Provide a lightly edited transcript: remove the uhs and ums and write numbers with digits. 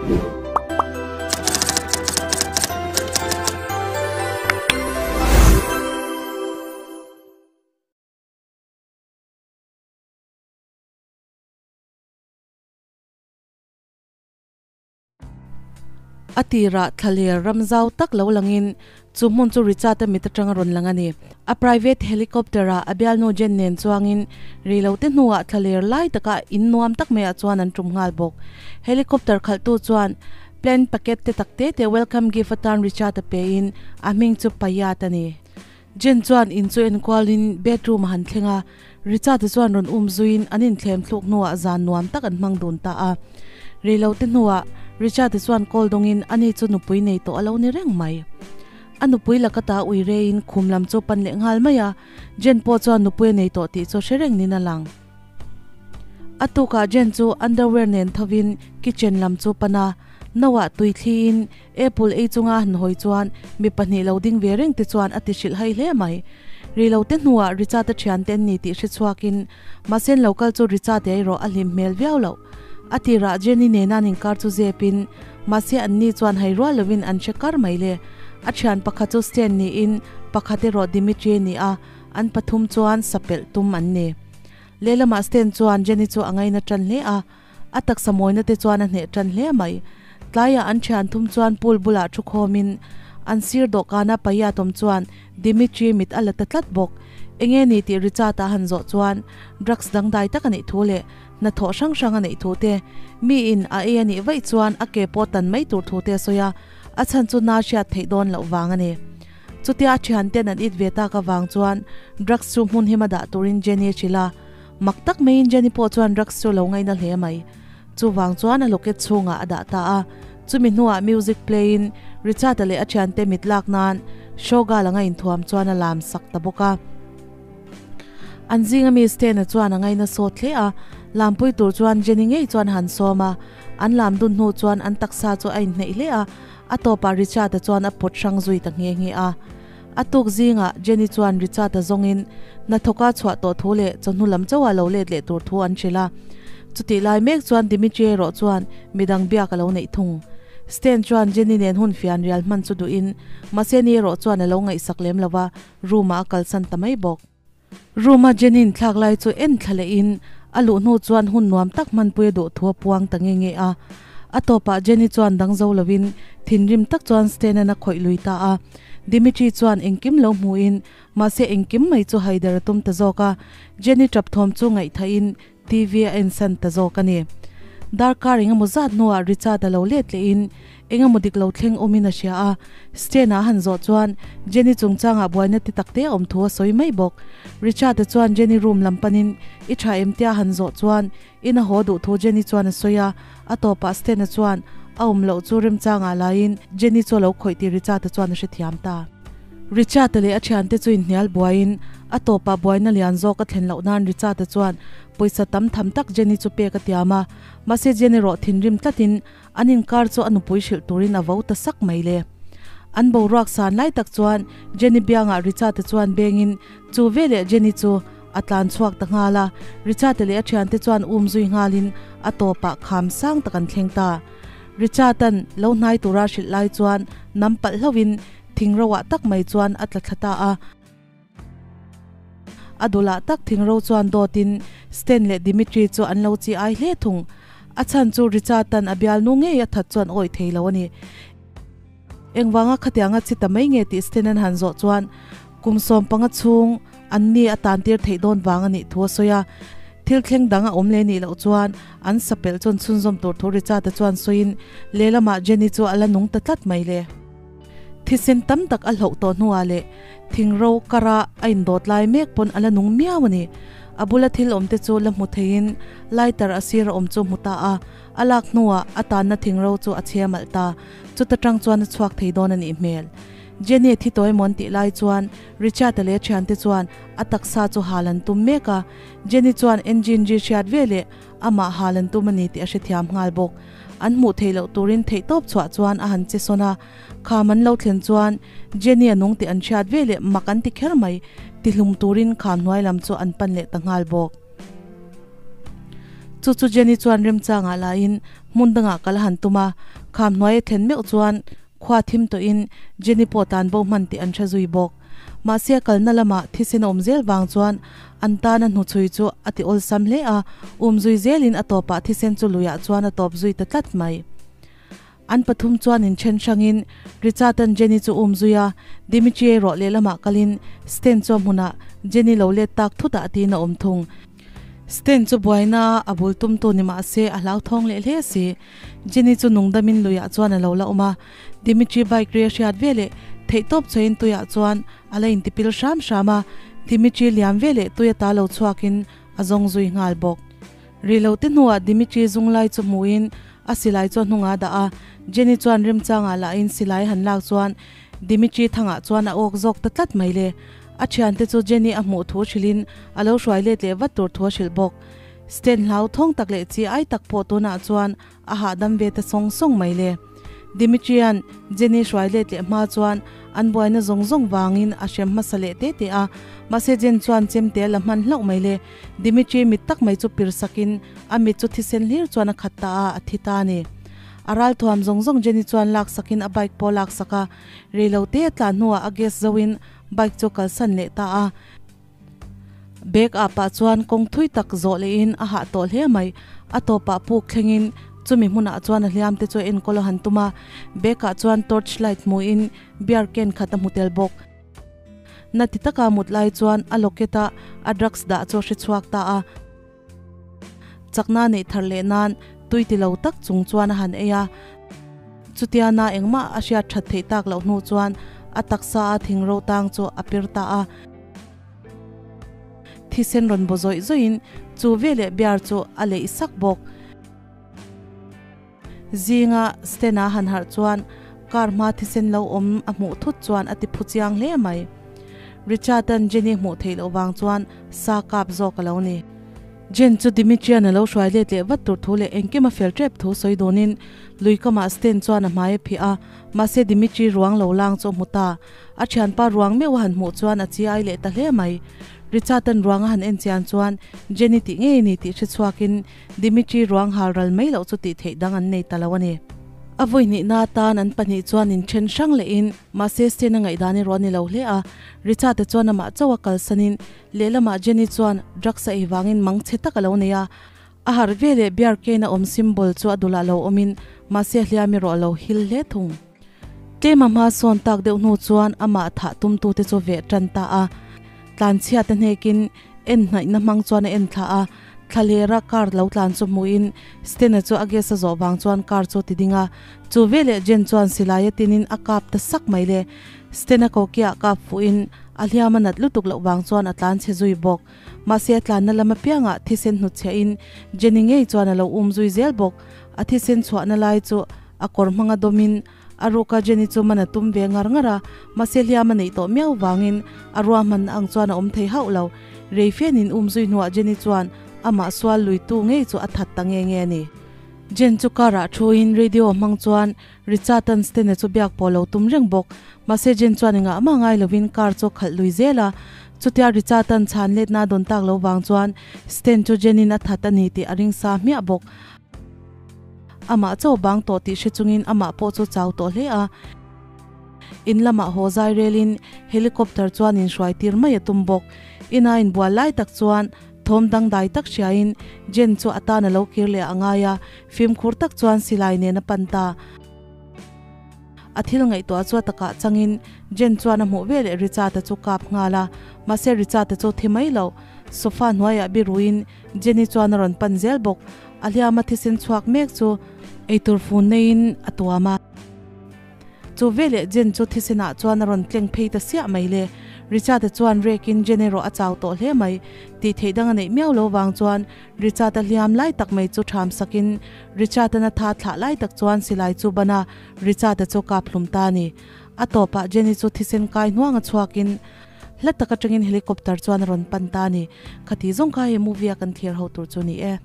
A tirah thlaler ram zau tak lo langin chu hmun chu Richard-a mit atanga rawn lang a ni. A private helicopter-ah a bialnu Jen nen chuangin reilote hnuah thlaler lai taka in nuam tak maiah chuan an tum nghal bawk. Helicopter khalhtu chuan plane packet te tak te te welcome gift atan Richard-a pein a hming chu Payat a ni. Jen chuan in chu enkualin bedroom a han thleng a, Richard-a chuan rawn um zuiin an inthlem thluk hnuah zan nuam tak an hmang dun ta a. Reilote hnuah Richard-a chuan call dawngin ani chu nupui nei tawh a lo ni reng mai. A nupui laka ta ui reiin khum lam chu pan leh nghal mai a, Jen pawh chuan nupui a nei tawh tih chu hre reng nin a lang. A tukah Jen chu underwear nen thovin kitchen lam chu pan a, noah tui thliin Apple ei chunga a han hawi chuan mi pahnih lo ding ve reng te chuan a ti hrilh hai hle mai. Reilote hnuah Richard-a thiante an ni tih hre chhuakin mahse an lo kal chu Richard-a erawh a hlim hmel viau loh. A tirah Jenny nena an inkar chu zepin mahse an ni chuan hai rual lovin an hre kar mai le. A thian pakhat chu Stan niin pakhat erawh Dimitri a ni a, an pathum chuan sapelh tum an ni. Lehlamah Stan chuan Jenny chu a ngaina tan hle a. A taksa mawina te chuan a hneh tan hle mai. Tlaiah an thian thum chuan pool bulah thu khawmin an sir dawhkana paiat awm chuan Dimitri mit a la ta tlat bawk. Enge ni tih Richard a han zawh chuan drugs dangdai tak a neih thu leh hnathawh hrang hrang a neih thu te, mi in a ei a nih vaih chuan a ke pawh tan mai tur thu te a sawi a, a chhan chu na hriat theih dawn loh vang a ni. Chutia a thian ten an it ve tak avang chuan drugs chu hmun hima dah turin Jenny a hrilh a. Mak tak maiin Jenny pawh chuan drugs chu a lo ngaina hle mai. Chuvang chuan a locket chhungah a dah ta a. Chumi hnuah music play in Richard-a leh a thiante mit lak nan Shogal anga inthuam chuan a lam sak ta bawk a. An zinga mi Stan-a chuan a ngaina sawt hle a, lampui tur chuan Jenny ngei chuan a han sawm a. An lam dun hnu chuan an taksa chu a inhneih hle a, a tawpah Richard-a chuan a pawt hrang zui ta nghe nghe a. A tuk zingah Jenny chuan Richard-a zawngin hnathawka chhuah tawh thu leh chawhnu lam chauha lo let leh tur thu an hrilh a. Chutih lai mek chuan Dimitri erawh chuan midang biak a lo neih thung. Stan chuan Jenny nen hun fian rial hman chu duhin mahse ni erawh chuan a lo ngaihsak lem lo va, room-ah a kalsan ta mai bawk. Room-a Jenny-in thlak lai chu en thla lehin a luh hnu chuan hun nuam tak hmanpui a duh thu a puang ta nge nge a. A tawpah Jenny chuan dang zo lovin thinrim tak chuan Stan-an a khawih lui ta a. Dimitri chuan engkim lo hmuhin mahse engkim mai chu haider a tum ta zawk a. Jenny tap thawm chu ngaihthahin TV a ensan ta zawk a ni. Darkar engemaw zat hnuah Richard a lo let lehin engemaw dik lo thleng awmin a hria a, Stan-a a han zawh chuan Jenny chungchangah buaina ti takte a awm thu a sawi mai bawk. Richard-a chuan Jenny room lam panin i tha em tia a han zawh chuan in a haw duh thu Jenny chuan a sawi a, a tawpah Stan-a chuan a awm loh chu remchangah laiin Jenny chu a lo khawih tih Richard-a chuan a hrethiam ta. Richard-a leh a thiante chu inhnial buaiin a tawpah buaina lian zawk a thlen loh nan Richard-a chuan pawisa tam tham tak Jenny chu pek a tiam a, mahse Jenny rawh thinrim tlatin an inkar chu a nupui hrilh turin a vo ta sak mai le. An boruak san lai tak chuan Jenny biangah Richard-a chuan bengin chu veleh Jenny chu a tlan chhuak ta nghal a, Richard-a leh a thiante chuan um zui nghalin a tawpah kham sang tak an thleng ta. Richard-a'n lo hnai tura hrilh lai chuan nam palh hlauhin Thing roah tak mai chuan a tla thla ta a. A dulah tak thing ro chuan dawtin Stan leh Dimitri chu an lo chi ai hle thung. A chhan chu Richard-a'n a bialnu ngei a that chuan awih thei lo a ni. Engvanga khatianga chi ta mai nge tih Stan-a'n han zawh chuan kum 15 chhung an ni a tantir theih dawn vang a nih thu a sawi a. Thil thleng dang a awm leh nih loh chuan an sapelh chuan chhunzawm tur thu Richard-a chuan sawiin lehlamah Jenny chu a la nung ta tlat mai le. Thisen tam tak a hloh tawh hnuah leh thingro kara a indawt lai mek pawn a la nung miau a ni. A bula thil awm te chu la hmu theiin lighter a sir a awm chu hmu ta a, a lak hnuah a tanna thingro chu a chhe malh ta. Chuta tang chuan a chhuak thei dawn a nih hmel. Jenny a thi tawi mawn tih lai chuan Richard-a leh a thiante chuan a taksa chu hal an tum mek a. Jenny chuan engine ri hriat veleh amah hal an tum a ni tih a hrethiam nghal bawk. An hmuh theih loh turin theihtawp chhuah chuan a han che sawn a, kham an lo thlen chuan Jenny a nung tih an hriat ve leh mak an ti kher mai, tihlum turin kham hnuai lam chu an pan leh ta nghal bawk. Chu chu Jenny chuan remchangah lahin Hmun dangah kal a han tum a, kham hnuai a thlen meuh chuan khua thim tawhin Jenny pawh tan bo hman tih an hre zui bawk. Mahse a kalna lamah thisen a awm zel vang chuan an tana hnuchhui chu a ti awlsam hle a, um zui zelin a tawpah thisen chu luiah chuan a tawp zui ta tlat mai. An pathum chuan inthen hrangin Richard-a'n Jenny chu um zui a, Dimitri erawh lehlamah kalin Sten chu a hmunah Jenny lo let tak thutah a tiin a awm thung. Sten chu buaina a bul tumtu ni mah se a hlauthawng leh hle si. Jenny chu nungdamin luiah chuan a lo la awm a, Dimitri bike ri a hriat veleh theihtawp chhuahin tuiah chuan a la intipil hram hram a, Dimitri liam veleh tui ata lo chhuakin a zawng zui nghal bawk. Ri lo te hnuah Dimitri zunglai chu hmuhin a silai chu a hnungah a dah a, Jenny chuan remchangah lahin silai han lak chuan Dimitri thangah chuan a awk zawk ta tlat mai le. A thiante chu Jenny a hmuh thu hrilhin a lo hruai let leh vat tur thu a hrilh bawk. Stan hlauthawng tak leh chi ai tak pawh tunah chuan a hahdam ve ta sawng sawng mai le. Dimitria'n Jenny hruai let leh hma chuan an buaina zawng zawng vangin a hrem hmasa leh te te a, mahse Jen chuan chemte a la hman hlauh mai le. Dimitri mit tak mai chu pir sakin a mit chu thisen hlir chuan a khat ta a, a thi ta a ni. A ralthuam zawng zawng Jenny chuan lak sakin a bike pawh a lak sak a, reilote a tlan hnuah a gas zoin bike chu kalsan leh ta a. Bag ah pah chuan kawng thui tak zawh lehin a hah tawh hle mai. A tawpah puk thlengin chumi hmunah chuan a hliam te chu a enkawl a han tum a. Bag ah chuan torch light hmuhin beer can khat a hmu tel bawk. Na ti taka mut lai chuan a locket a a drugs dah chu a hre chhuak ta a. Chakna neih thar leh nan tui ti lo tak chung chuan a han ei a. Chutia na engmah a hriat that theih tak loh hnu chuan a taksa a thing ro tang chu a pir ta a. Thisen rawn baw zawih zawihin chu veleh bear chu a leih sak bawk. Zinga Stena han harh chuan car hma thisen lo awm a hmuh thut chuan a ti phu chiang hle mai. Richard-a'n Jenny hmuh theih loh vang chuan sa kap zawk a lo ni. Jen chu Dimitrian a lo hruai let leh vat tur thu leh engkim a fel tep thu sawi dawnin lui kamah Sten chuan a hmai a phih a, mahse Dimitri ruang lo lang chu a hmu ta. A thianpa ruang meuh a han hmuh chuan a chi ai leh ta hle mai. Richard-a'n ruang a han en chian chuan Jenny tih ngei ni tih hre chhuakin Dimitri ruang hal ral mai loh chu tih theih dang an nei ta lo a ni. A vawi hnihna atan an pahnih chuan inthen hrang lehin mahse Sten-a ngaihdan erawh a ni lo hle a, Richard-a chuan amah chauh a kalsanin Lehlamah Jenny chuan drugs a ei vangin mang chhe tak a lo nei a, a harh ve leh beer cane a awm symbol chu a dulah lo awmin mahse a hliam erawh a lo hil hle thung. Tlem a hma sawn tak deuh hnu chuan amah thah tumtute chu veh tan ta a, tlanchhiat a hnekin en hnaihna hmang chuan a en thla a, thlalera car lo tlan chu hmuhin Stena chu a gas a zawh vang chuan car chu a ti ding a, chu veleh Jen chuan silai a tinin a kap ta sak mai le. Stena kokiah kap fuhin a hliam a nat lutuk loh vang chuan a tlan chhe zui bawk. Mahse a tlanna lam apiangah thisen hnutchhiahin Jenny ngei chuan a lo um zui zel bawk. A thisen chhuahna lai chu a kawr hmanga dawmin a ruka Jenny chu man a tum ve ngar ngar a, mahse hliam a neih tawh miau vangin a ruahmanna ang chuan a awm thei hauh lo. Rei fenin um zui hnuah Jenny chuan amah sual luitu ngei chu a that ta nge nge a ni. Jen chu car ah thuin radio hmang chuan Richard-a'n Stena chu biak pawh lo tum reng bawk. Mahse Jen chuan engah mah ngai lovin car chu a khalh lui zel a. Chutia Richard-a'n chhan letna a dawn tak lo vang chuan Sten chu Jen-in a that a ni tih a ring sa hmiah bawk. Amah chaw bang tawh tih hre chungin amah pawh chu chau tawh hle a. In lamah haw zai relin helicopter chuan inhruai tir mai a tum bawk. Ina inbual lai tak chuan Thawm dangdai tak hriain Jen chu a tan a lo kir leh a ngai a, fimkhur tak chuan silai nen a pan ta. A thil ngaihtuah chu a takah changin Jen chuan a hmuh veleh Richard-a chu kap nghal a, mahse Richard-a chu thi mai lo. Sofa hnuaiah biruin Jenny chuan a rawn pan zel bawk. A hliama thisen chhuak mek chu eitur fun neiin a tuam a. Chu veleh Jen chu thisenah chuan a rawn tleng phei ta siah mai le. Richard-a chuan rekin Jen erawh a chau tawh hle mai. Tih theih dang a neih miau lo vang chuan Richard-a hliam lai tak mai chu ṭham sakin Richard-a'n a tha thlah lai tak chuan silai chu ban a, Richard-a chu kap hlum ta a ni. A tawpah Jenny chu thisen kai hnuanga chhuakin hla tak atangin helicopter chuan a rawn pan ta a ni. Khati zawng kha he movie a kan thlir ho tur chu ni e.